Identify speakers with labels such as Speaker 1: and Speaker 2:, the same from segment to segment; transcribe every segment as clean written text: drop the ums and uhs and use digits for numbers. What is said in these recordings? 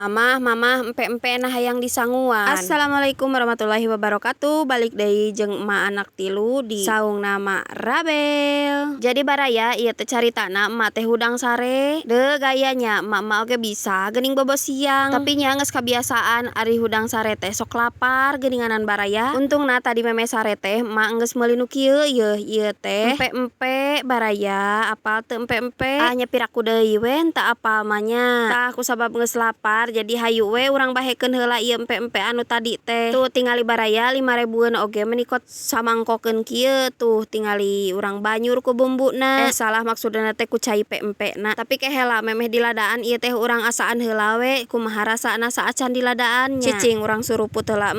Speaker 1: Mamah, mamah, empe-empe na hayang disanguan. Assalamualaikum warahmatullahi wabarakatuh. Balik deui jeung emak anak tilu di saungna Mak Rabel. Jadi baraya, ieu teh caritana emak teh hudang sare. Deuh gayanya emak-emak oge bisa geuning bobo siang. Tapi nya geus kabiasaan ari hudang sare teh sok lapar geuninganan, baraya. Untungna tadi memeh sare teh emak geus meuli nu kieu yeuh, ieu teh empe-empe, baraya. Apal teu empe-empe? Ah, nya piraku deui we teu apal mah nya. Tah, kusabab geus lapar, jadi hayu we urang bahekeun heula ieu empe-empe anu tadi teh. Tuh tingali, baraya, 5 ribueun oge meuni kot samangkokeun kieu. Tuh tingali, urang banyur ku bumbuna. Eh, salah, maksudna teh ku cai pempekna. Tapi ke heula, memeh diladaan ieu teh urang asaan heula we kumaha rasana saacan diladaan nya. Cicing urang suruput heula.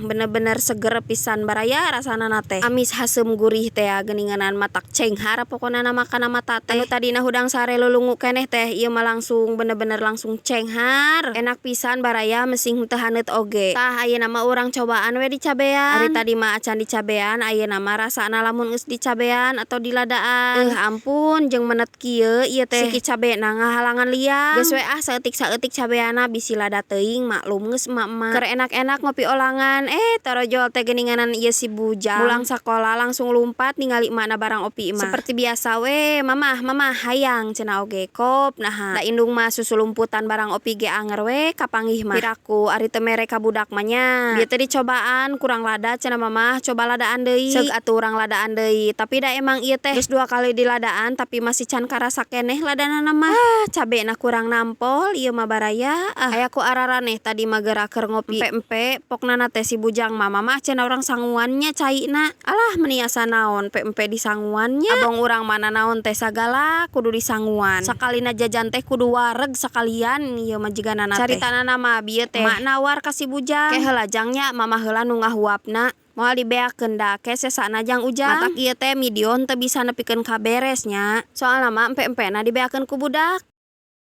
Speaker 1: Bener-bener seger pisan, baraya, rasana teh. Amis haseum gurih teh geuninganan, matak cenghar pokona mah kana mata teh. Anu tadina hudang sare lulungu keneh teh, ieu mah langsung bener-bener langsung cenghar. Enak pisan, baraya, mesing teu haneut oge. Tah, ayeuna mah urang cobaan we dicabean. Ari tadi mah acan dicabean, ayeuna mah rasana lamun geus dicabean atau diladaan. Ampun, jeung menet kieu ieu teh. Siki cabena ngahalangan liang. Geus we ah, saeutik-saeutik cabeana, bisi lada teuing, maklum geus emak-emak. Keur enak-enak ngopi olangan, eh, torojol teh geuninganan ieu si bujang. Pulang sakola langsung lumpat ningali emakna barang opi mah. Seperti biasa we, "Mamah, mamah, hayang," cenah oge kop naha. Da indung mah susulumputan barang opi ge anger we kapanggih mah. Piraku ari teu mere ka budak mah nya. Bieu teh dicobaan, "Kurang lada," cenah mamah, "coba ladaan deui." Ceuk atuh urang ladaan deui, tapi da emang ieu teh geus dua kali diladaan tapi masih can karasa keneh ladanana mah. Ah, cabena kurang nampol ieu mah, baraya ah. Aya ku araraneh tadi mah geura keur ngopi empe-empe, pokna teh si bujang mah, "Mamah," cenah, "urang sanguan nya caina." Alah, meuni asa naon empe-empe disanguan nya. Abong urang mana naon teh sagala kudu disanguan. Sakalina jajan teh kudu wareg sakalian ieu mah jigana teh. Caritana mah bieu teh mak nawar ka si bujang. "Ke heula, Jang, nya, mamah heula nu ngahuapna, moal dibeakeun da ke sesana jang Ujang." Matak ieu teh video teu bisa nepikeun ka beres nya. Soalna mah empe-empena dibeakeun ku budak.